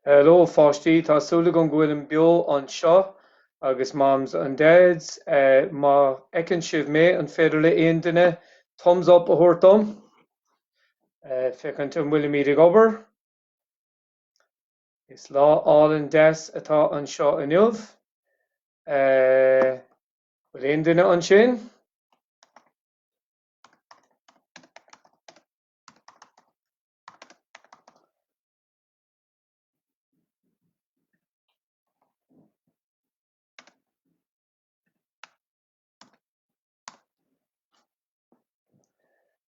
Hello a pháistí, tá súil agam go bhfuilim beo anseo agus Moms and Dads. Má fheiceann sibh mé, an féidir le aon duine thumbs up a thabhairt dom? Féachaint an bhfuilimid ag obair. Is lá álainn deas atá anseo inniu. Bhfuil aon duine ansin?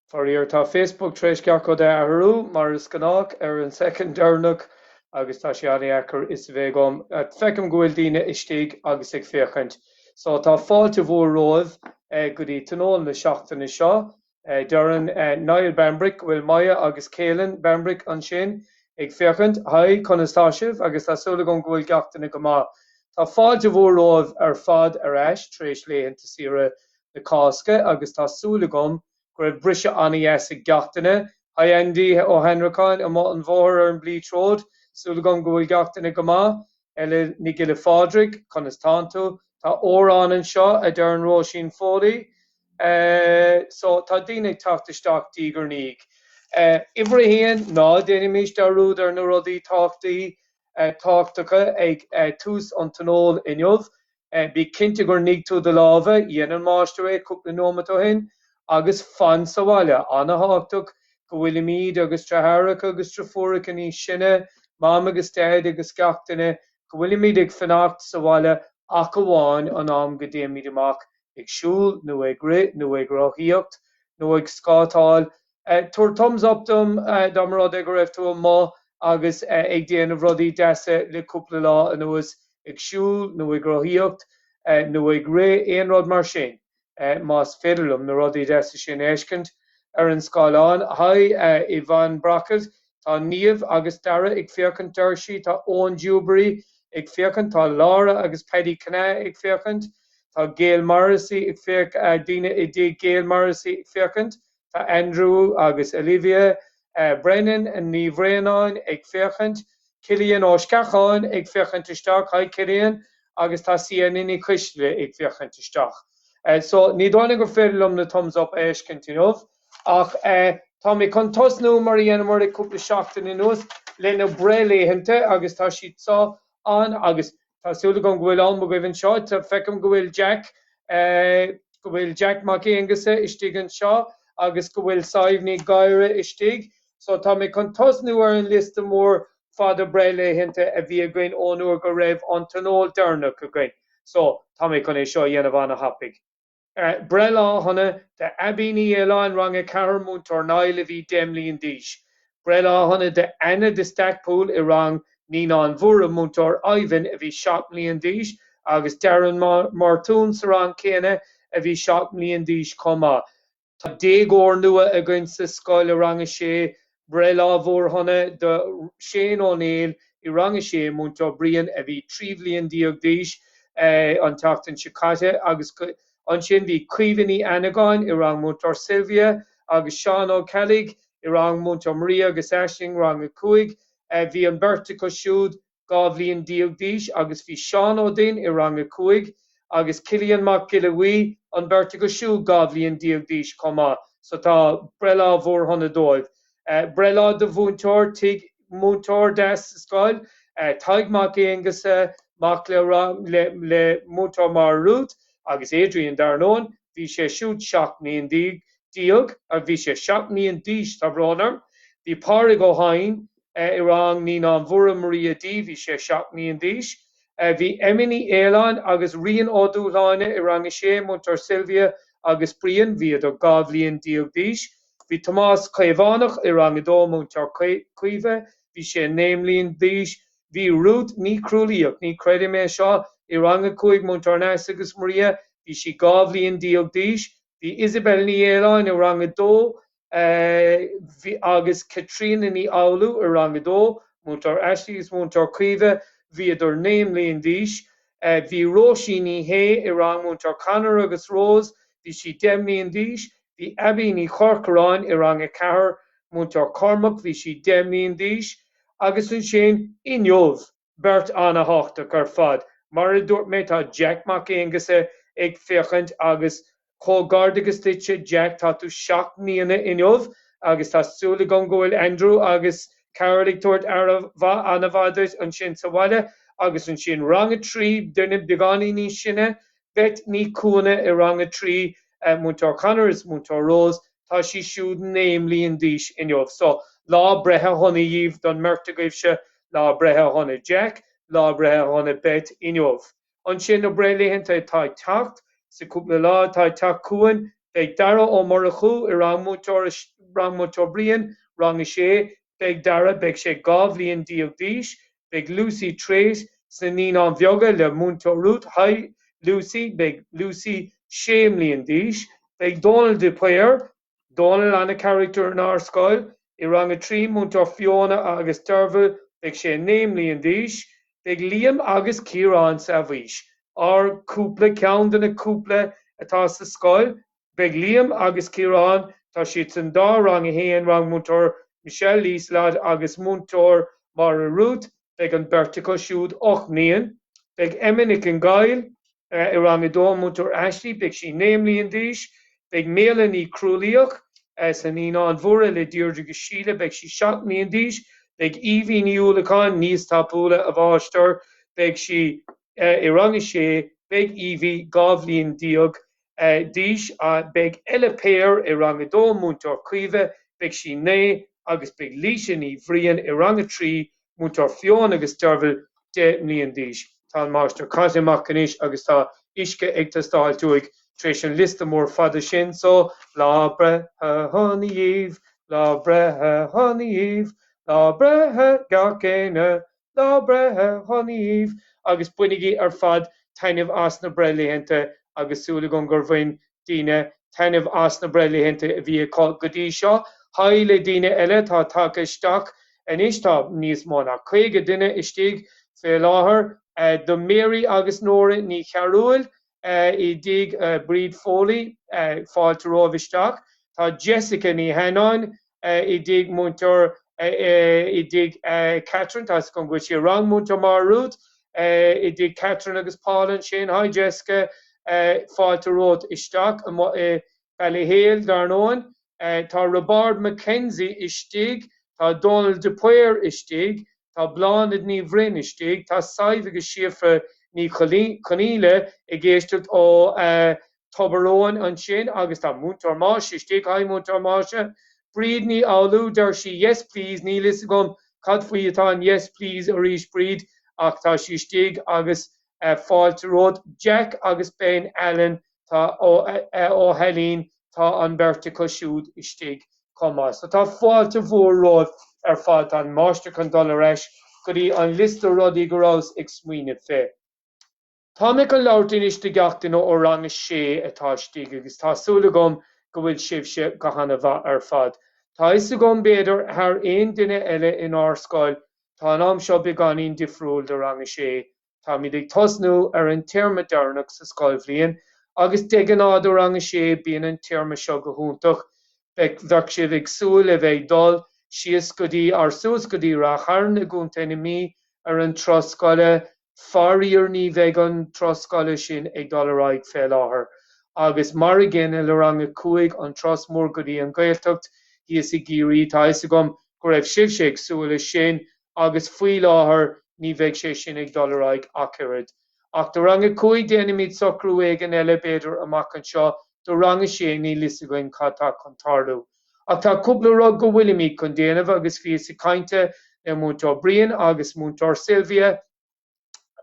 Faraor, tá Facebook tar éis gach rud a athrú, mar is gnách, ar an soicind deireanach agus tá sé an-dheacair fhios a bheith agam. Feicim go bhfuil daoine istigh agus ag féachaint. So tá fáilte mhór romhaibh go dtí tionól na seachtaine seo. Deireann Niall Bambrick go bhfuil Maya agus Caelan Bambrick ansin ag féachaint. Hi, conas tá sibh? Agus tá súil agam go bhfuil gach duine go maith. Tá fáilte mhór romhaibh ar fad ar ais tar éis laethanta saoire na Cásca agus tá súil agam go raibh briseadh an-dheas ag gach duine. Hi Andy Ó hAnnracháin amuigh an bhóthar ar an Bleach Road. Súil agam go bhfuil gach duine go maith. Ella Nic Giolla Phádraig, conas tánn tú? Tá Órán anseo, a deireann Róisín Foley. So, tá daoine ag teacht isteach diaidh ar ndiaidh. Uimhir a haon, ná déanaimis dearúd ar na rudaí tábhachtaí, tábhachtacha ag tús an tionóil inniu. Bí cinnte gur nigh tú do lámha, dhein an máistir é cúpla nóimeat ó shin, agus fan sa bhaile. Ana-thábhachtach go bhfuilimid, agus deartháireacha agus deirfiúracha níos sine, Mam agus Daid agus gach duine, go bhfuilimid ag fanacht sa bhaile ach amháin an am go dtéimid amach ag siúl nó ag rith nó ag rothaíocht nó ag scátáil. Tabhair thumbs up dom dá mba rud é go raibh tú amuigh agus ag déanamh rudaí deasa le cúpla lá anuas, ag siúl nó ag rothaíocht nó ag rith, aon rud mar sin. Más féidir liom na rudaí deasa sin a fheiscint ar an scáileán. Hi Yvonne Brockett, tá Niamh agus Dara ag féachaint, deir sí. Tá Eoin Dewberry ag féachaint. Tá Laura agus Paddy Kenna ag féachaint. Tá Gail Morrissey ag féach, daoine i dtigh Gail Morrissey ag féachaint. Tá Andrew agus Olivia Brennan, Ní Bhraonáin ag féachaint, Cillian Ó Sceacháin ag féachaint isteach, hi Cillian, agus tá Sienna Ní Choisdealbha ag féachaint isteach. So, ní dóigh liom gur féidir liom na thumbs up a fheiscint inniu, ach tá mé chun tosnú, mar a dheineamar le cúpla seachtain anuas, le na breithlaethanta agus tá siad seo ann agus Tá súil agam go bhfuil am agaibh anseo. Feicim go bhfuil Jack, go bhfuil Jack Mac Aonghusa istigh anseo agus go bhfuil Sadhbh Ní Ghadhra istigh. So tá mé chun tosnú ar an liosta mór fada breithlaethanta a bhí againn ón uair go raibh an tionól deireanach againn. So tá mé chun é seo a dhéanamh an-thapaidh. Breithlá shona d'Abbie Ní Fhaoláin, Rang 4, Múinteoir Niall, a bhí 10 mbliain d'aois. Breithlá shona d'Anna de Stackpoole i rang Naíonáin Mhóra, Múinteoir Ivan, a bhí 7 mbliain d'aois agus Darren Martún sa rang céanna a bhí 7 mbliain d'aois chomh maith. Tá déagóir nua againn sa scoil i Rang 6, Breithlá mhór shona do Shane Ó Néill i Rang 6, Múinteoir Brian, a bhí 13 bhliain d'aois an tseachtain seo caite agus ansin bhí Caoimhe Ní Annagáin i rang Múinteoir Sylvia agus Seán Ó Ceallaigh i rang Múinteoir Maria agus Aisling, Rang 5. Bhí an bheirt acu siúd 12 bhliain d'aois agus bhí Seán Ó Duinn i rang 5 agus Cillian Mac Giolla Bhuí, an bheirt acu siúd 12 bhliain d'aois chomh maith. So tá breithlá mhór shona dóibh. Breithlá do mhúinteoir tigh, múinteoir deas sa scoil, Tadhg Mac Aonghusa, mac le le múinteoir Máire Ruth agus Adrian dar ndóigh, bhí sé siúd 17 mbliain, bhí sé 7 mbliain d'aois, tá brón orm. Bhí Pádraig Ó hEidhin, I rang Naíonáin Mhóra Maria D bhí sé 7 mbliain d'aois. Bhí Emma Ní Fhaoláin agus Rian Ó Dúshláine i rang 6, Múinteoir Sylvia agus Brian, bhíodar 12 bhliain d'aois. Bhí Tomás Caomhánach i rang 2, Múinteoir Caoimhe, bhí sé 9 mbliain d'aois. Bhí Ruth Ní Chrualaoich, ní chreidim é seo, i rang 5, Múinteoir Neasa agus Maria, bhí sí 12 bhliain d'aois. Bhí Isabel Ní Fhaoláin i rang 2, Bhí agus Caitríona Ní Fhoghlú i rang 2, Múinteoir Ashley agus Múinteoir Caoimhe, bhíodar 9 mbliain d'aois. Bhí Róisín Ní Shé i rang Múinteoir Conor agus Rose, bhí sí 10 mbliain d'aois. Bhí Abbie Ní Chorcoráin i rang 4, Múinteoir Cormac, bhí sí 10 mbliain d'aois. Agus ansin inniu, beirt ana-thábhachtach ar fad. Mar a dúirt mé, tá Jack Mac Aonghusa ag féachaint agus comhghairdeachas duitse Jack, tá tú 7 mbliana inniu agus tá súil agam go bhfuil Andrew agus Carol ag tabhairt aire mhaith, ana-mhaith duit ansin sa bhaile. Agus ansin rang a 3, duine beagáinín níos sine, Beth Ní Chuana i rang a 3, Múinteoir Conor is Múinteoir Rose, tá sí siúd 9 mbliain d'aois inniu. So, lá breithe shona dhíbh don mbeirt agaibhse, lá breithe shona Jack, lá breithe shona Beth inniu. Ansin na breithlaethanta atá ag teacht, sa cúpla lá atá ag teacht chugainn, beidh Dara Ó Murchú i rang Múinteoir rang Múinteoir Brian, rang a sé, beidh Dara, beidh sé 12 bhliain d'aois, Beidh Lucy Thwaite sna Naíonáin Bheaga le Múinteoir Ruth. Hi Lucy. Beidh Lucy 6 mbliain d'aois. Beidh Dónal de Paor, Dónal ana-charachtar inár scoil, i Rang 3, Múinteoir Fiona agus Derval, beidh sé 9 mbliain d'aois. Beidh Liam agus Ciarán Sabhaois, ár cúpla, ceann de na cúpla atá sa scoil, Beidh Liam agus Ciarán, tá siad san dá rang 1, rang Múinteoir Michelle Lieselot agus Múinteoir Máire Ruth, beidh an beirt acu siúd 8 mbliain. Beidh Emma Nic an Ghaill i rang 2, Múinteoir Ashley, beidh sí 9 mbliain d'aois. Beidh Méala Ní Chrualaoich sna Naíonáin Mhóra le Deirdre agus Síle, beidh sí 7 mbliain d'aois. Beidh Evie Ní Uallacháin níos tapúla, a mháistir, beidh sí i rang 6, beidh Evie 12 bhliain d'aois. Beidh Ella Paor i Rang 2, Múinteoir Caoimhe, beidh sí 9 agus beidh Laoise Ní Bhriain i Rang 3, Múinteoir Fiona agus Derval 10 mbliain d'aois. Tá an máistir caite amach anois agus tá uisce ag teastáilt uaidh tar éis an liosta mór fada sin so, Lá breithe shona dhíbh, lá breithe shona dhíbh, lá breithe gach éinne, Lá breithe shona dhíbh agus bainigí ar fad taitneamh as na breithlaethanta agus súil agam gur bhain daoine taitneamh as na breithlaethanta a bhí acu go dtí seo. Haigh le daoine eile atá tagtha isteach anois, tá níos mó ná 50 duine istigh fé láthair. Do Mary agus Nóra Ní Chearúil i dtigh Bríd Foley, fáilte romhaibh isteach. Tá Jessica Ní Sheanáin i dtigh Múinteoir i dtigh Catherine, tá 'fhios agam go bhfuil sí i rang Múinteoir Máire Ruth i dtigh Catherine agus Paul ansin. Hi Jessica, fáilte romhat isteach amuigh i Ballyhale dar ndóigh. Tá Roibeárd McKenzie istigh, tá Dónal de Paor istigh, tá Bláthnaid Ní Bhroin istigh, tá Sadhbh agus Síofra Ní Chonaola ag éisteacht ó Tobar Eoin ansin agus tá Múinteoir Máise istigh, Hi Múinteoir Máise. Bríd Ní Fhoghlú, deir sí yes please, níl fhios agam cad faoi atá an yes please arís Bríd ach tá sí istigh agus fáilte romhat. Jack agus Ben Allen tá Ó hAilín, tá an bheirt acu siúd istigh chomh maith. So tá fáilte mhór romhaibh ar fad. Tá an máistir chun dul ar ais go dtí an liosta rudaí go rabhas ag smaoineamh fé. Tá mé chun labhairt anois do gach duine ó rang a sé atá istigh agus tá súil agam go bhfuil sibhse go hana-mhaith ar fad. Tá fhios agam, b'fhéidir, thar aon duine eile inár scoil, tá an am seo beagáinín difriúil do rang a sé. Táimid ag tosnú ar an téarma deireanach sa scoilbhliain agus de ghnáth do rang a sé bíonn an téarma seo go hiontach. Bheadh sibh ag súil le bheith ag dul síos go dtí, or suas go dtí Ráth Chairn i gContae na Mí ar an turas scoile. Faraor ní bheidh an turas scoile sin ag dul ar aghaidh fé láthair. Agus mar a gcéanna le rang a 5, an turas mór go dtí an Ghaeltacht thíos i gCiarraí, tá fhios agam go raibh sibhse ag súil leis sin agus faoi láthair ní bheidh sé sin ag dul ar aghaidh ach oiread. Ach do rang a 5 déanfaimid socrú éigin eile b'fhéidir amach anseo, do rang a 6 níl fhios againn cad tá chun tarlú. Ach tá cúpla rud go bhfuilimid chun déanamh agus bhíos ag caint le Múinteoir Brian agus Múinteoir Sylvia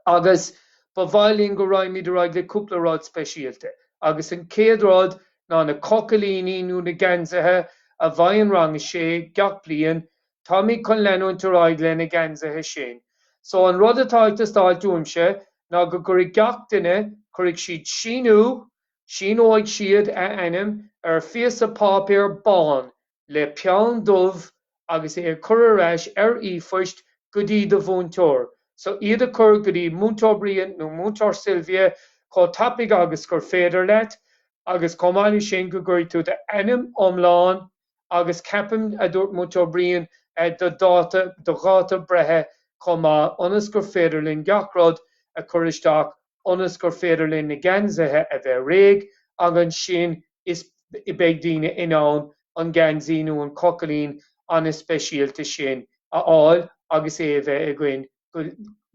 agus ba mhaith linn go raghaimid ar aghaidh le cúpla rud speisialta. Agus an chéad rud ná na cochaillíní nó na geansaithe a bhfaigheann Rang a Sé gach bliain, táimid chun leanúint ar aghaidh le na geansaithe sin. So an rud atá ag teastáilt uaimse ná go gcuirfidh gach duine, cuirfidh siad síniú Síneoidh siad a ainm ar phíosa páipéir bán le peann dubh agus é a chur ar ais ar ríomhphost go dtí do mhúinteoir. So iad a chur go dtí Múinteoir Brian nó Múinteoir Sylvia chomh tapaidh agus gur féidir leat agus chomh maith leis sin go gcuirfidh tú d'ainm iomlán agus ceapaim, a dúirt Múinteoir Brian. do dáta, do dháta breithe chomh maith ionas gur féidir linn gach rud a chur isteach ionas gur féidir linn na geansaithe a bheith réidh agus ansin is beidh daoine in ann an geansaí nó an cochaillín an-speisialta sin a fháil agus é a bheith againn go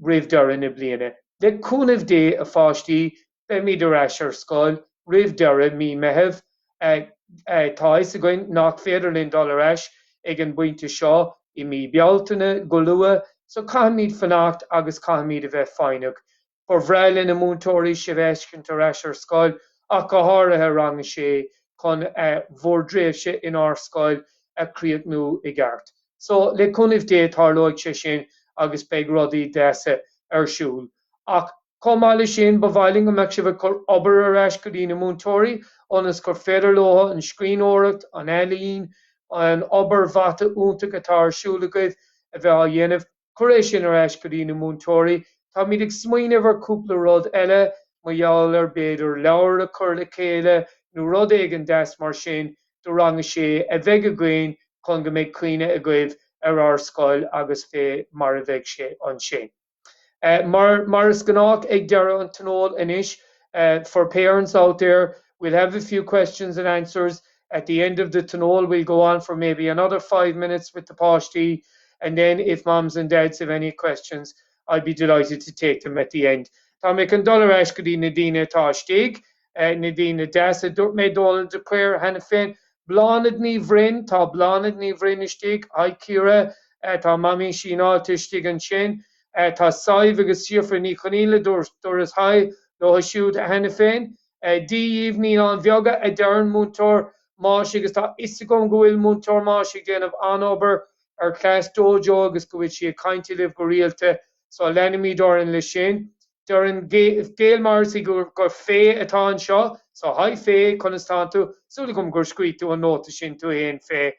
roimh deireadh na bliana. Le cúnamh Dé, a pháistí, beimid ar ais ar scoil roimh deireadh mí Meitheamh. Tá a fhios againn nach féidir linn dul ar ais ag an bpointe seo i mí Bealtaine go luath, so caithfimid fanacht agus caithfimid a bheith foighneach. Ba bhreá le na múinteoirí sibh a fheiscint ar ais ar scoil, ach go háirithe Rang a Sé, chun bhur dtréimhse inár scoil a chríochnú i gceart. So, le cúnamh Dé tarlóidh sé sin agus beidh rudaí deasa ar siúl. Ach chomh maith le sin, ba mhaith linn go mbeadh sibh ag cur obair ar ais go dtí na múinteoirí ionas gur féidir leo an scríbhneoireacht, an ealaín, an obair mhata iontach atá ar siúl agaibh a bheith á dhéanamh. Cuir é sin ar ais go dtí na múinteoirí. Táimid ag smaoineamh ar cúpla rud eile mar gheall ar b'fhéidir leabhar a chur le chéile nó rud éigin deas mar sin do rang a sé a bheidh againn chun go mbeidh cuimhne agaibh ar ár scoil agus fé mar a bheidh sé ansin. Mar mar is gnách ag deireadh an tionóil anois for parents out there we'll have a few questions and answers At the end of the tionól we'll go on for maybe another 5 minutes with the páistí and then if moms and dads have any questions I'd be delighted to take them at the end. Tá mé chun dul ar ais go dtí na daoine atá istigh, na daoine deasa. Dúirt mé Dónal de Paor cheana féin. Bláthnaid Ní Bhroin, tá Bláthnaid Ní Bhroin istigh. Hi Ciara, tá Mamaí Síneáilte istigh ansin. Tá Sadhbh agus Síofra Ní Chonaola, dúras hi leo siúd cheana féin. Dia dhaoibh Naíonáin Bheaga, a deireann Múinteoir Máise agus tá fhios agam go bhfuil Múinteoir Máise ag déanamh an-obair ar Class Dojo agus go bhfuil sí ag caint libh go rialta so leanfaimid orainn leis sin. Deireann Gail Morrissey gur Faye atá anseo so hi Faye, conas tánn tú? Súil agam gur scríobh tú an nóta sin tú fhéin Faye.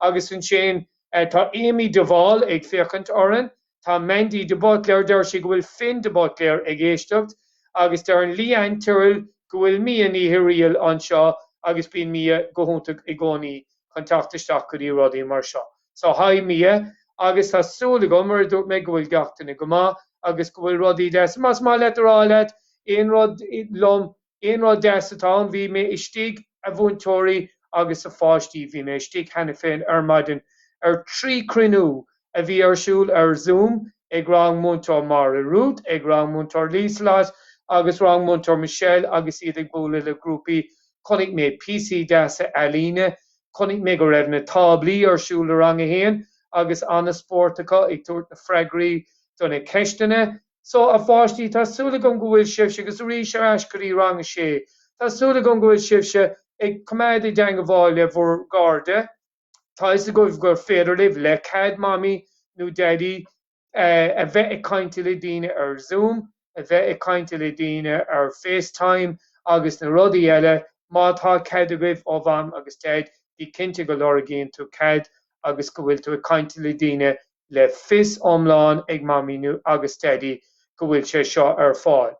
Agus ansin tá Amy de Bhál ag féachaint orainn. Tá Mandy de Buitléar, deir sí go bhfuil Finn de Buitléar ag éisteacht agus deireann Leanne Tyrrell go bhfuil Mia Ní Thirial anseo agus bíonn Mia go hiontach i gcónaí chun teacht isteach go dtí rudaí mar seo. So hi Mia agus tá súil agam, mar a dúirt mé, go bhfuil gach duine go maith agus go bhfuil rudaí deas. Más maith leat a rá leat aon rud liom Aon rud deas atá ann, bhí mé istigh, a mhúinteoirí agus a pháistí, bhí mé istigh cheana féin ar maidin ar thrí chruinniú a bhí ar siúl ar Zoom ag rang Múinteoir Máire Ruth, ag rang Múinteoir Lieselot agus rang Múinteoir Michelle agus iad ag bualadh le grúpaí. Chonaic mé píosaí deasa ealaíne, chonaic mé go raibh na táblaí ar siúl i rang a haon agus an-spórt acu ag tabhairt na freagraí do na ceisteanna. So, a pháistí, tá súil agam go bhfuil sibhse, agus arís ar ais go dtí rang a sé, tá súil agam go bhfuil sibhse ag coimeád i dteangabháil le bhur gcairde. Tá fhios agaibh gur féidir libh, le cead Mamaí nó Daidí, a bheith ag caint le daoine ar Zoom, a bheith ag caint le daoine ar FaceTime agus na rudaí eile. Má tá cead agaibh ó Mham agus Daid, bí cinnte go lorgaíonn tú cead agus go bhfuil tú ag caint le daoine le fios iomlán ag Mamaí nó agus Daidí go bhfuil sé seo ar fáil.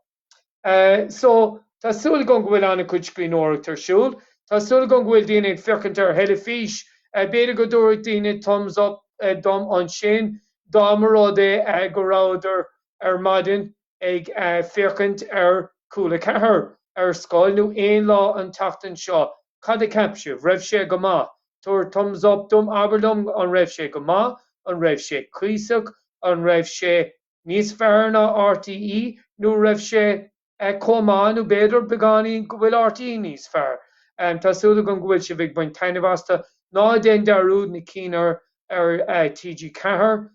So, tá súil agam go bhfuil an-chuid scríbhneoireacht ar siúl. Tá súil agam go bhfuil daoine ag féachaint ar theilifís. B'fhéidir go dtabharfadh daoine thumbs up dom ansin dá mba rud é go rabhadar ar maidin ag féachaint ar Cúla 4 ar scoil nó aon lá an tseachtain seo. Cad a cheap sibh? Raibh sé go maith? Tabhair thumbs up dom, abair liom an raibh sé go maith, an raibh sé cuíosach, an raibh sé níos fearr ná RTÉ nó raibh sé chomh maith nó b'fhéidir beagáinín go bhfuil RTÉ níos fearr. Tá súil agam go bhfuil sibh ag baint taitneamh astu. Ná déan dearúd na cinn ar ar TG4.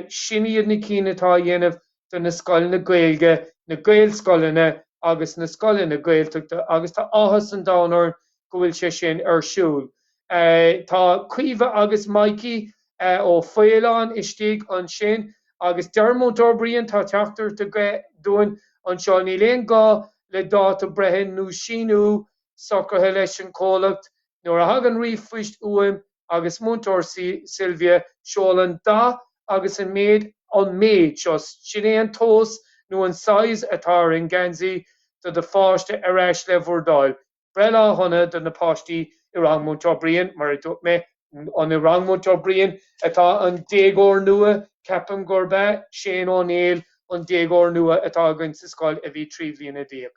Sin iad na cinn atá á dhéanamh do na scoileanna Gaeilge, na Gaelscoileanna agus na scoileanna Gaeltachta agus tá áthas an domhain orainn go bhfuil sé sin ar siúl. Tá Caoimhe agus Mikey Ó Faoláin istigh ansin agus deir Múinteoir Brian, tá teachtaireacht aige dúinn anseo, níl aon gá le dáta breithe nó síniú socraithe leis an chomhlacht. Nuair a thagann ríomhphoist uaim agus Múinteoir Sylvia, seol an dath agus an méid, an méid seo, sin é an tomhas nó an size atá ar an geansaí do do pháiste ar ais le bhur dtoil. Breithlá shona do na páistí i rang Múinteoir Brian, mar a dúirt mé. An i rang Múinteoir Brian atá an déagóir nua? Ceapaim gurb ea Shane Ó Néill an déagóir nua atá againn sa scoil a bhí 13 bhliana.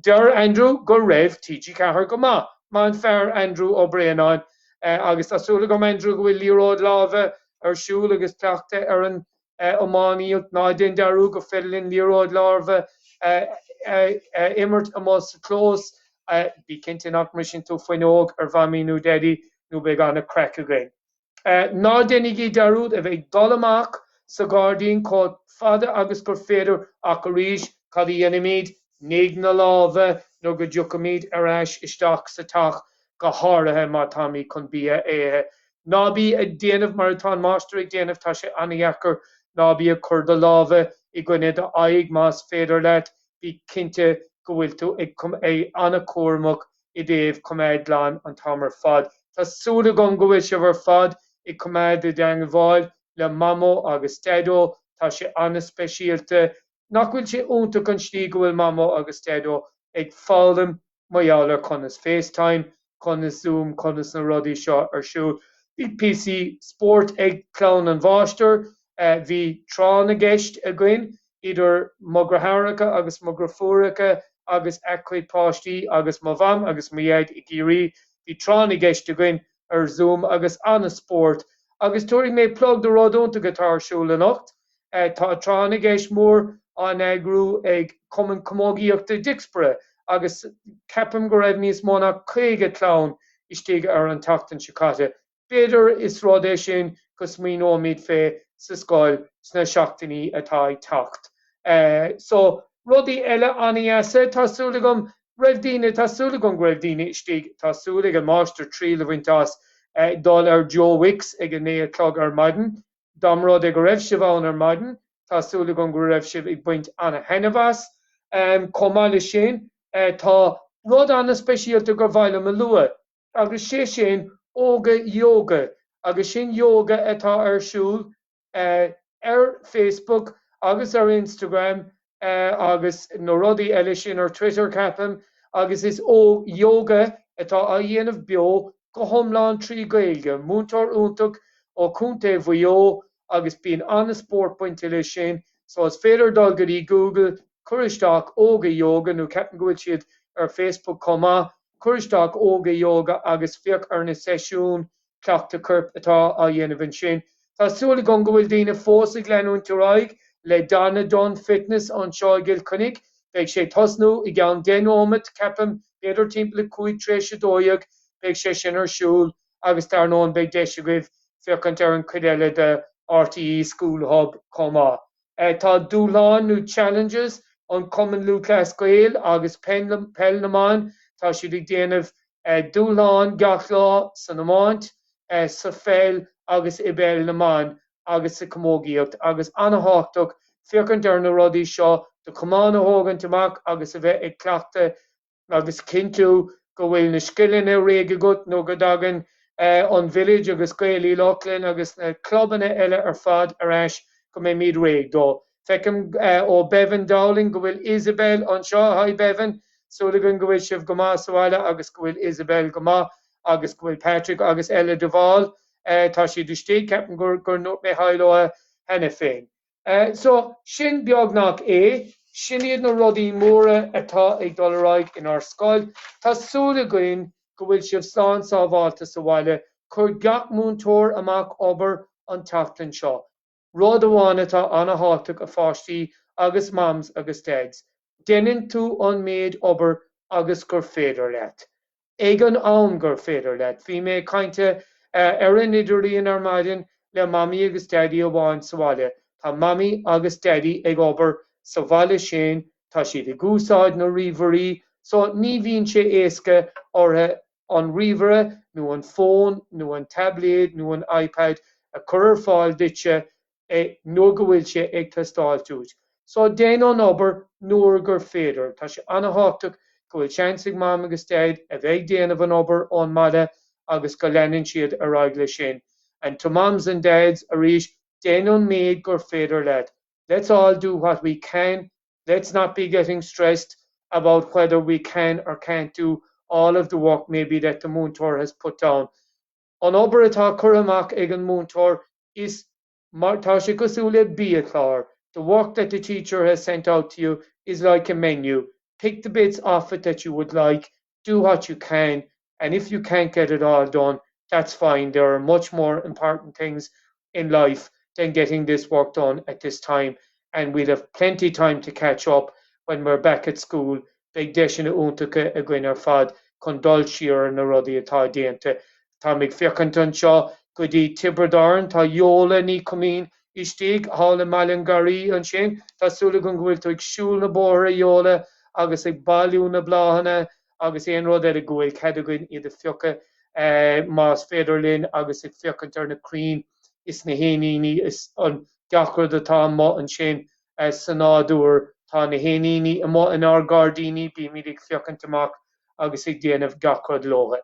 Deir Andrew go raibh TG4 go maith. Maith an fear Andrew Ó Braonáin agus tá súil agam Andrew go bhfuil liathróid láimhe ar siúl agus cleachtadh ar an iománaíocht. Ná déan dearúd gur féidir linn liathróid láimhe a imirt amuigh sa chlós. Bí cinnte nach mbriseann tú fuinneog ar Mhamaí nó Daidí nó beidh an-craic againn. Ná déanaigí dearúd a bheith ag dul amach sa ghairdín chomh fada agus gur féidir ach arís cad a dhéanaimid? Nigh na lámha nuair go dtiocfaimid ar ais isteach sa teach, go háirithe má táimid chun bia a ithe. Ná bí ag déanamh mar atá an máistir ag déanamh, tá sé an-dheacair, ná bí ag cur do lámha i gcoinne d'aghaidh más féidir leat, bí cinnte go bhfuil tú ag an-chúramach i dtaobh coimeád glan an t-am ar fad. Tá súil agam go bhfuil sibh ar fad ag coimeád i dteangmháil le Mamó agus Daideo, tá sé an-speisialta. Nach bhfuil sé iontach an slí go bhfuil Mamó agus Daideo ag foghlaim mar gheall ar conas FaceTime, conas Zoom, conas na rudaí seo ar siúl. Bhí píosaí spóirt ag clann an mháistir, bhí tráth na gceist againn idir mo dheartháireacha agus mo dheirfiúracha agus a cuid páistí agus mo mham agus mo dhaid i gCiarraí. Bhí tráth na gceist againn ar Zoom agus an-spórt. Agus tabharfaidh mé plug do rud iontach atá ar siúl anocht. Tá tráth na gceist mór á n-eagrú ag Cumann Camógaíochta Dicksboro agus ceapaim go raibh níos mó ná 50 clann istigh ar an tseachtain seo caite. B'fhéidir is rud é sin go smaoineoimid fé sa scoil sna seachtainí atá ag teacht. So, rudaí eile an-dheasa, tá súil agam raibh daoine, tá súil agam go raibh daoine istigh, tá súil ag an máistir triail a bhaint as dul ar Joe Wicks ag a naoi a chlog ar maidin. Dá mba rud é go raibh sibh ann ar maidin, tá súil agam go raibh sibh ag baint an-thaitneamh as. Chomh maith leis sin, tá rud an-speisialta gur mhaith liom a lua. Agus sé sin Óga Yoga agus sin yoga atá ar siúl ar Facebook agus ar Instagram agus na rudaí eile sin ar Twitter ceapaim agus is yoga atá á dhéanamh beo go hiomlán trí Ghaeilge. Múinteoir iontach ó Chontae Mhaigh Eo agus bíonn an-spórt bainte leis sin so is féidir dul go dtí Google, cuir isteach Óga Yoga nó ceapaim go bhfuil siad ar Facebook chomh maith Cuir isteach Óga Yoga agus féach ar na seisiúin cleachtadh coirp atá á dhéanamh ansin. Tá súil agam go bhfuil daoine fós ag leanúint ar aghaidh le Donna Dunne Fitness anseo i gCill Chainnigh. Beidh sé ag tosnú i gceann 10 nóimeat, ceapaim, b'fhéidir timpeall 12:05 beidh sé sin ar siúl agus dar ndóin beidh deis agaibh féachaint ar an chuid eile de RTÉ School Hub chomh maith. Tá dúshláin nó challenges an Cumann Lúthchleas Gael agus Peil na mBan, tá siad ag déanamh dúshláin gach lá san iomáint, sa pheil agus i bpeil na mban agus sa chamógaíocht agus an-thábhachtach féachaint ar na rudaí seo, do chamán a thógaint amach agus a bheith ag cleachtadh agus cinntiú go bhfuil na scileanna réidh agat nó go dtagann an Village agus Gaeil Uí Lochlainn agus na clubanna eile ar fad ar ais go mbeimid réidh dó. Feicim ó Bevan Dowling go bhfuil Isabel anseo. Hi Bevan! Súil againn go bhfuil sibh go maith sa bhaile agus go bhfuil Isabel go maith agus go bhfuil Patrick agus Ella de Bhál. Tá siad istigh, ceapaim gur ndúirt mé hi leo cheana féin. So, sin beagnach é. Sin iad na rudaí móra atá ag dul ar aghaidh inár scoil. Tá súil againn go bhfuil sibh slán sábháilte sa bhaile. Chuir gach múinteoir amach obair an tseachtain seo. Rud amháin atá ana-thábhachtach a pháistí agus mams agus dads, déanann tú an méid obair agus gur féidir leat. ag an am gur féidir leat. Bhí mé ag caint ar an idirlíon ar maidin le Mamaí agus Daidí amháin sa bhaile. Tá Mamaí agus Daidí ag obair sa bhaile sin, tá siad ag úsáid na ríomhairí, so ní bhíonn sé éasca orthu an ríomhaire nó an fón nó an taibléad nó an iPad a chur ar fáil duitse nuair go bhfuil sé ag teastáilt uait. So déan an obair nuair gur féidir. Tá sé ana-thábhachtach go bhfuil seans ag Mam agus Daid a bheith ag déanamh an obair ón mbaile agus go leanann siad ar aghaidh leis sin. And to Mams and Dads, arís, déan an méid gur féidir leat. Let's all do what we can. Let's not be getting stressed about whether we can or can't do all of the work maybe that the múinteoir has put down. An obair atá curtha amach ag an múinteoir is mar tá sé cosúil le biachlár. The work that the teacher has sent out to you is like a menu. Pick the bits off it that you would like, do what you can, and if you can't get it all done, that's fine. There are much more important things in life than getting this work done at this time and we'll have plenty time to catch up when we're back at school. Beidh deiseanna iontacha againn ar fad chun dul siar ar na rudaí atá déanta. Táim ag féachaint anseo go dtí Tiobraid Árann, tá Yola Ní Choimín istigh thall i mBaile an Gharraí ansin. Tá súil agam go bhfuil tú ag siúl na bóithre, Yola, agus ag bailiú na bláthanna agus aon rud eile go bhfuil cead againn iad a phiocadh más féidir linn agus ag féachaint ar na crainn is na héiníní is an gach rud atá amuigh ansin. Sa nádúr. Tá na héiníní amuigh inár gairdíní, bímid ag féachaint amach agus ag déanamh gach rud leo.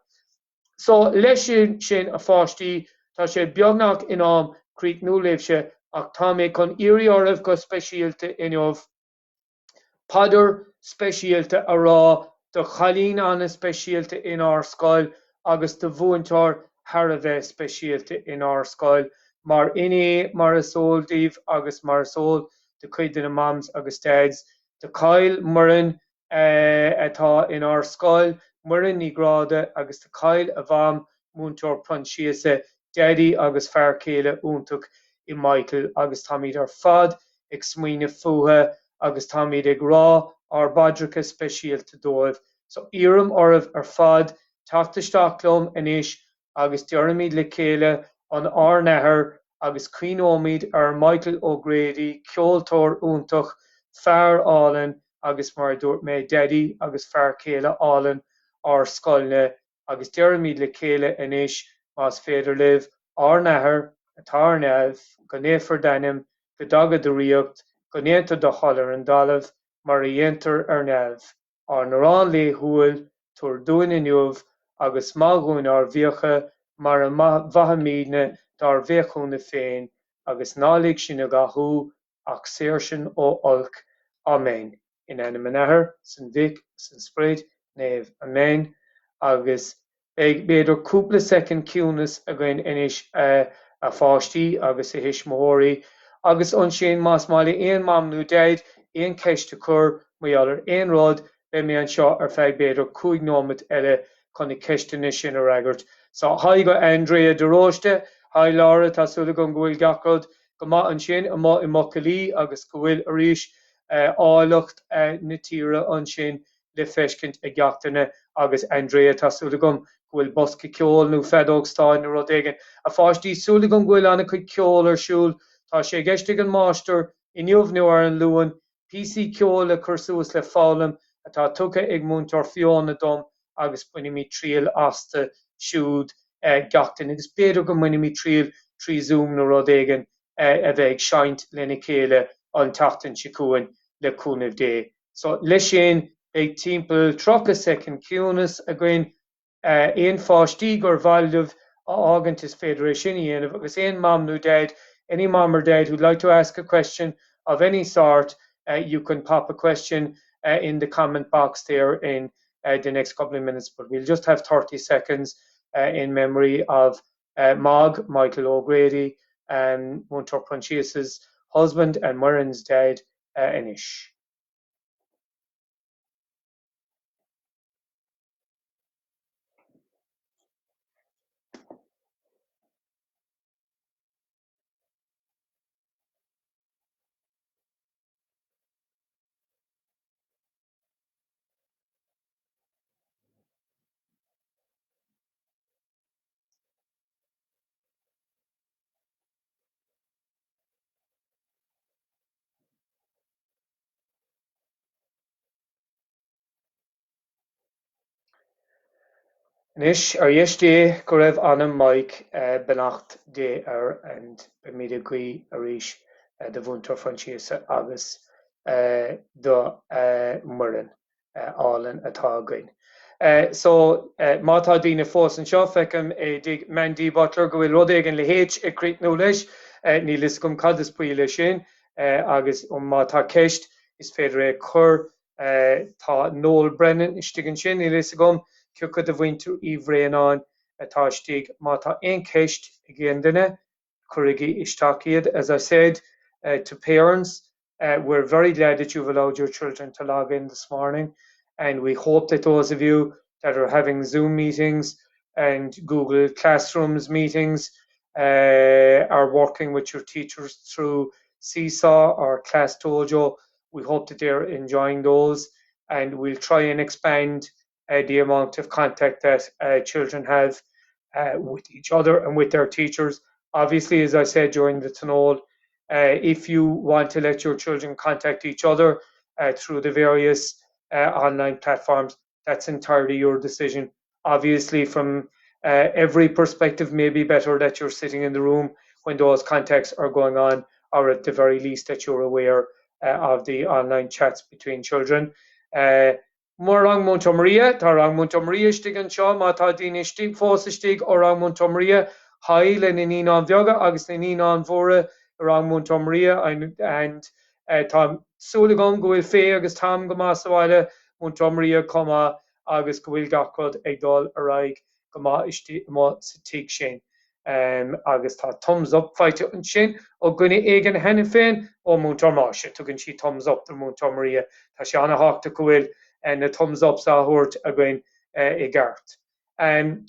So, leis sin, a pháistí, tá sé beagnach in am críochnú libhse ach tá mé chun iarraidh oraibh go speisialta inniu paidir speisialta a rá do chailín an-speisialta inár scoil agus do mhúinteoir thar a bheith speisialta inár scoil. Mar inné, mar is eol daoibh agus mar is eol do chuid de na Mams agus Dads, do chaill Muireann atá inár scoil, Muireann Ní Ghráda, agus do chaill a mham, Múinteoir Proinsiasa, Daidí agus fear céile iontach i Michael agus táimid ar fad ag smaoineamh fúthu agus táimid ag rá ár bpaidreacha speisialta dóibh. So iarraim oraibh ar fad teacht isteach liom anois agus deirimid le chéile an Ár nAthair agus cuimhneoimid ar Michael O'Grady, ceoltóir iontach, fear álainn agus mar a dúirt mé, Daidí agus fear céile álainn ár scoilne agus deirimid le chéile anois, más féidir libh, Ár nAthair, atá ar neamh, go naofar d'ainm, go dtaga do ríocht, go ndéantar do thoil ar an dtalamh mar a dhéantar ar neamh. Ár n-arán laethúil, tabhair dúinn inniu, agus maith dhúinn ár bhfiacha, mar a mhaithimidne dár bhféichiúna féin, agus ná lig sinn i gcathú, ach saor sinn ó olc. Amen. In ainm an Athar, 's an Mhic, 's an Sprid Naomh. Amen. Agus beidh b'fhéidir cúpla soicind ciúnas againn anois a pháistí agus a thuismitheoirí agus ansin más maith le aon mam nó daid aon cheist a chur mar gheall ar aon rud beidh mé anseo ar feadh b'fhéidir 5 nóimeat eile chun na ceisteanna sin a fhreagairt. So hi go Andrea de Róiste, hi Laura, tá súil agam go bhfuil gach rud go maith ansin amuigh i mBuachaillí agus go bhfuil arís áilleacht na tíre ansin le feiscint ag gach duine agus Andrea tá súil agam go bhfuil bosca ceoil nó feadóg stáin nó rud éigin. A pháistí, súil agam go bhfuil an-chuid ceoil ar siúl. Tá sé i gceist ag an máistir inniu nó ar an Luan píosaí ceoil a chur suas le foghlaim atá tugtha ag Múinteoir Fiona dom agus bainfimid triail astu siúd gach duine agus b'fhéidir go mbainfimid triail trí Zoom nó rud éigin a bheith ag seinnt lena chéile an tseachtain seo chugainn le cúnamh Dé. So leis sin beidh timpeall 30 soicind ciúnas againn Aon pháistí gur mhaith libh a fhágaint is féidir é sin a dhéanamh agus aon mam nó dad, any mom or dad who'd like to ask a question of any sort, you can pop a question in the comment box there in the next couple of minutes but we'll just have 30 seconds in memory of Mog, Michael O'Grady, Múinteoir Proinsias's husband and Muireann's dad anois. Anois, ar dheis Dé go raibh anam Mike, beannacht Dé air and beimid ag guí arís do Mhúinteoir Phroinsiasa agus do Mhuireann álainn atá againn. So, má tá daoine fós anseo, feicim i dtigh Mandy Butler go bhfuil rud éigin le H ag críochnú leis, níl fhios agam cad is brí leis sin, agus má tá ceist is féidir é a chur Tá Noel Brennan istigh ansin, níl a fhios agam cé acu de mhuintir Uí Bhraonáin. atá istigh. Má tá aon cheist ag aon duine, cuirigí isteach iad. As I said uh, to parents, uh, we're very glad that you've allowed your children to log in this morning and we hope that those of you that are having Zoom meetings and Google Classrooms meetings uh, are working with your teachers through Seesaw or Class Dojo. We hope that they're enjoying those and we'll try and expand uh, the amount of contact that uh, children have uh, with each other and with their teachers. Obviously, as I said during the Tionól, uh, if you want to let your children contact each other uh, through the various uh, online platforms, that's entirely your decision. Obviously, from uh, every perspective may be better that you're sitting in the room when those contacts are going on, or at the very least that you're aware uh, of the online chats between children. Uh, Mo rang Múinteoir Maria, Tá rang Múinteoir Maria istigh anseo, má tá daoine istigh fós istigh ó rang Múinteoir Maria, haigh le na naíonáin bheaga agus na naíonáin mhóra i rang Múinteoir Maria and tá súil agam go bhfuil Faye agus Tom go maith sa bhaile, Múinteoir Maria chomh maith agus go bhfuil gach rud ag dul ar aghaidh go maith istigh amuigh sa tigh sin. Agus tá thumbs up faighte ansin ó dhuine éigin cheana féin, ó Múinteoir Máise. Tugann sí thumbs up do Mhúinteoir Maria. Tá sé an-thábhachtach go bhfuil na thumbs ups á thabhairt againn i gceart.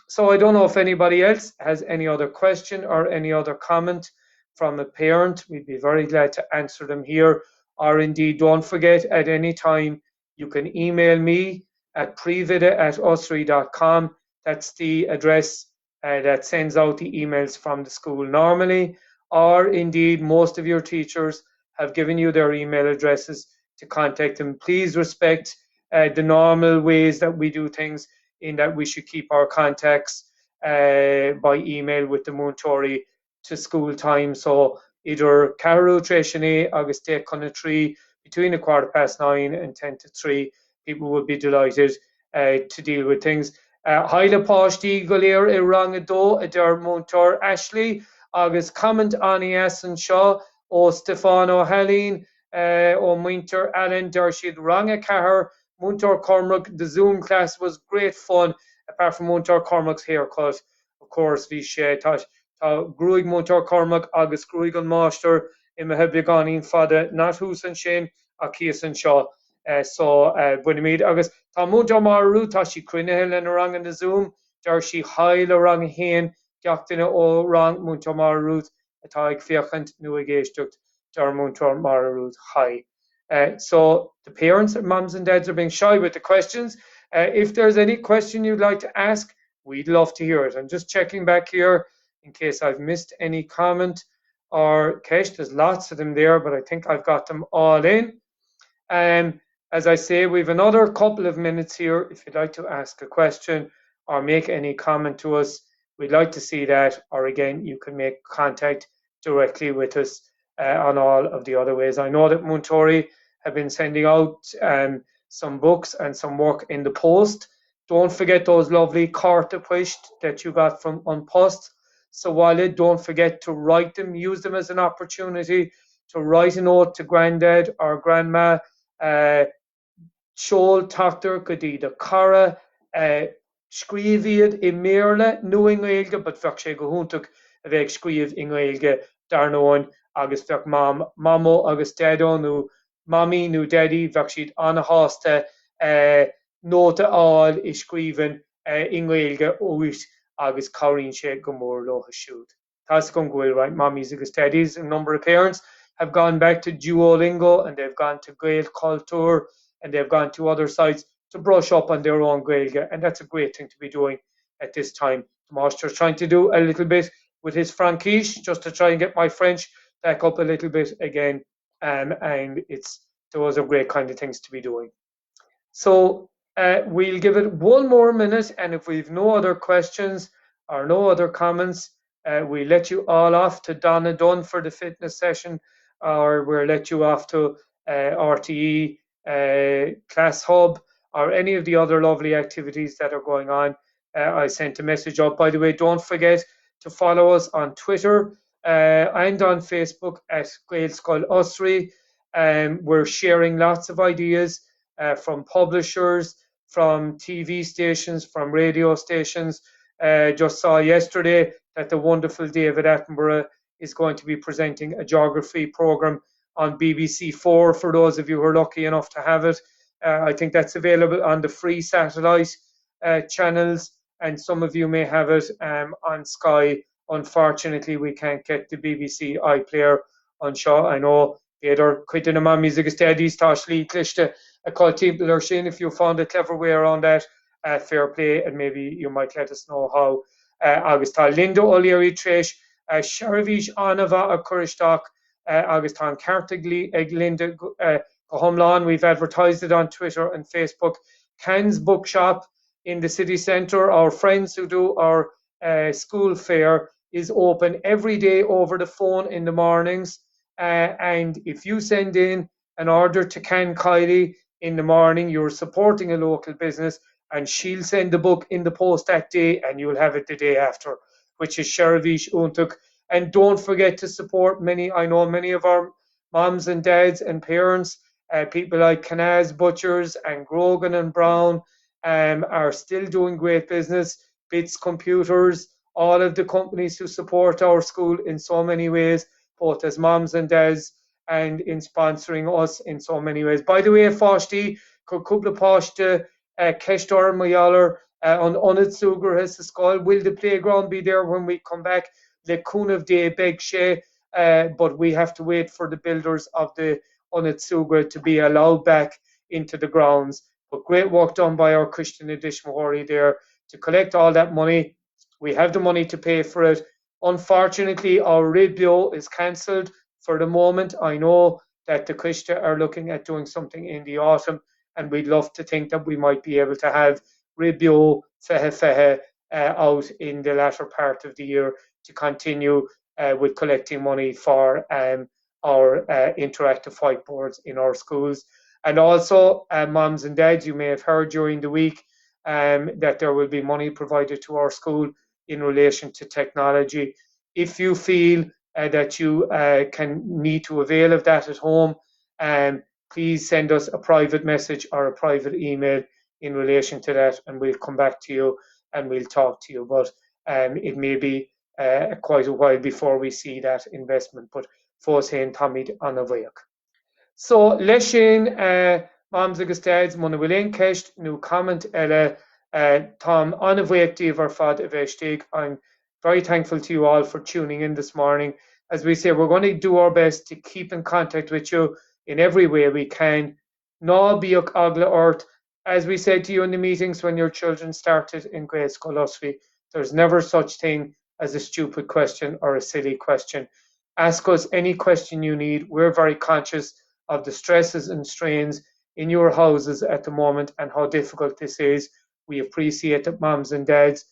So I don't know if anybody else has any other question or any other comment from a parent. We'd be very glad to answer them here. Or indeed, don't forget at any time you can email me at príomhoide at osraí.com. That's the address uh, that sends out the emails from the school normally, or indeed most of your teachers have given you their email addresses to contact them. Please respect uh, the normal ways that we do things in that we should keep our contacts uh, by email with the múinteoirí to school time. So idir ceathrú tar éis a naoi agus 10 chun a 3, between a quarter past 9 and 10 to 3, people would be delighted uh, to deal with things. Uh, Haigh le páistí go léir i rang a dó a deir múinteoir Ashley agus comment an-deas anseo ó Stefan Ó hAilín uh, ó muintir Allen deir siad rang a ceathair Múinteoir Cormac the Zoom class was great fun apart from Múinteoir Cormac's haircut of course bhí sé tá tá gruaig Múinteoir Cormac agus gruaig an máistir imithe beagáinín fada not thuas ansin ach thíos anseo uh, so uh, bainimid agus tá Múinteoir Máire Ruth tá sí cruinnithe lena ranganna Zoom deir sí haigh le rang a haon gach duine ó rang Múinteoir Máire Ruth atá ag féachaint nó ag éisteacht deir Múinteoir Máire Ruth haigh. Uh, so the parents, mums and dads are being shy with the questions. Uh, if there's any question you'd like to ask, we'd love to hear it. I'm just checking back here in case I've missed any comment or ceist. There's lots of them there, but I think I've got them all in. Um, as I say, we've another couple of minutes here. If you'd like to ask a question or make any comment to us, we'd like to see that. Or again, you can make contact directly with us uh, on all of the other ways. I know that Múinteoirí have been sending out um, some books and some work in the post. Don't forget those lovely cártaí poist that you got from An Post. So while it, don't forget to write them, use them as an opportunity to write a note to granddad or grandma, uh, seol teachtaireacht go dtí do chara, uh, scríobh iad i mBéarla nó i nGaeilge, but bheadh sé go hiontach a bheith ag scríobh i nGaeilge dar ndóigh agus bheadh mam, mamó agus daideo nó mamaí nó daidí bheadh siad an-shásta uh, nóta a fháil i scríbhinn uh, i nGaeilge uait agus cabhraíonn sé go mór leo siúd. Tá go bhfuil right mommies agus daddies a number of parents have gone back to Duolingo and they've gone to Gaelchultúr and they've gone to other sites to brush up on their own Gaeilge and that's a great thing to be doing at this time. The master's trying to do a little bit with his Fraincis just to try and get my French back up a little bit again um, and it's those are great kind of things to be doing. So uh, we'll give it one more minute and if we've no other questions or no other comments, uh, we let you all off to Donna Dunn for the fitness session or we'll let you off to uh, RTE, uh, Class Hub, or any of the other lovely activities that are going on. Uh, I sent a message up. By the way, don't forget to follow us on Twitter uh, and on Facebook at Gaelscoil Osraí. Um, we're sharing lots of ideas uh, from publishers, from TV stations, from radio stations. Uh, just saw yesterday that the wonderful David Attenborough is going to be presenting a geography program on BBC4 for those of you who are lucky enough to have it. Uh, I think that's available on the free satellite uh, channels and some of you may have it um, on Sky. Unfortunately, we can't get the BBC iPlayer anseo. I know b'fhéidir cuid de na mammies agus daddies tá slí cliste acu timpeall ar sin if you found a clever way around that uh, fair play and maybe you might let us know how. Uh, agus tá Linda O'Leary tar éis uh, seirbhís an-mhaith a chur isteach uh, agus tá an ceart ag Linda uh, go hiomlán. We've advertised it on Twitter and Facebook. Can's Bookshop in the city centre, our friends who do our uh, school fair is open every day over the phone in the mornings. Uh, and if you send in an order to Can Kylie in the morning, you're supporting a local business and she'll send the book in the post that day and you'll have it the day after, which is seirbhís iontach. And don't forget to support many, I know many of our moms and dads and parents, uh, people like Canaz Butchers and Grogan and Brown um, are still doing great business. Bits Computers, all of the companies who support our school in so many ways, both as moms and dads and in sponsoring us in so many ways. By the way, a pháistí, chuir cúpla páiste uh, ceist orm mar gheall ar uh, an ionad súgartha sa scoil. Will the playground be there when we come back? Le cúnamh Dé beidh sé, uh, but we have to wait for the builders of the ionad súgartha to be allowed back into the grounds. But great work done by our Coiste na dTuismitheoirí there to collect all that money. We have the money to pay for it. Unfortunately, our Rith Beo is cancelled for the moment. I know that the Coiste are looking at doing something in the autumn, and we'd love to think that we might be able to have Rith Beo 2020 uh, out in the latter part of the year to continue uh, with collecting money for um, our uh, interactive whiteboards in our schools. And also, uh, moms and dads, you may have heard during the week um, that there will be money provided to our school in relation to technology. If you feel uh, that you uh, can need to avail of that at home, um, please send us a private message or a private email in relation to that and we'll come back to you and we'll talk to you. But um, it may be uh, quite a while before we see that investment. But fós féin táimid an-bhuíoch. So leis sin uh, moms agus dads muna bhfuil aon ceist nó comment eile uh, táim an-bhuíoch díobh ar fad a bheith istigh. I'm very thankful to you all for tuning in this morning. As we say, we're going to do our best to keep in contact with you in every way we can. Ná bíodh eagla ort, as we said to you in the meetings when your children started in Gaelscoil Osraí, there's never such thing as a stupid question or a silly question. Ask us any question you need. We're very conscious of the stresses and strains in your houses at the moment and how difficult this is. We appreciate that moms and dads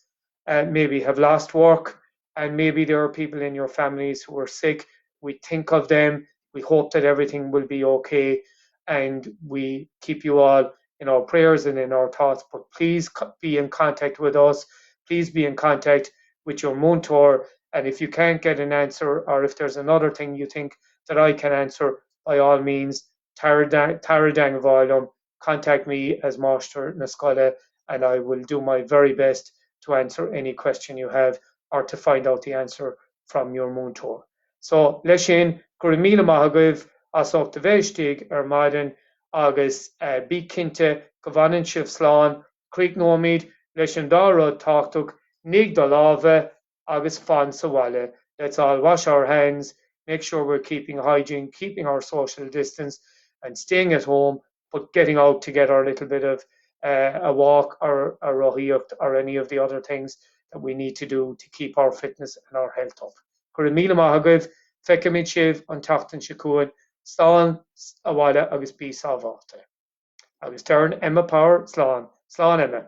uh, maybe have lost work and maybe there are people in your families who are sick. We think of them. We hope that everything will be okay and we keep you all in our prayers and in our thoughts. But please be in contact with us. Please be in contact with your mentor. And if you can't get an answer or if there's another thing you think that I can answer, by all means, tar i dteagmháil liom, contact me as Máistir na Scoile and I will do my very best to answer any question you have or to find out the answer from your múinteoir. So leis sin, go raibh míle maith agaibh as ucht a bheith istigh ar maidin agus uh, bí cinnte go bhfanann sibh slán, críochnóimid leis an dá rud tábhachtach, nigh do lámha agus fan sa bhaile. Let's all wash our hands, make sure we're keeping hygiene, keeping our social distance and staying at home, but getting out to get our little bit of uh, a walk or a rothaíocht or any of the other things that we need to do to keep our fitness and our health up. Go raibh míle maith agaibh, feicfimid sibh an tseachtain seo chugainn, slán abhaile agus bí sábháilte. Agus deireann Emma Power slán, slán Emma.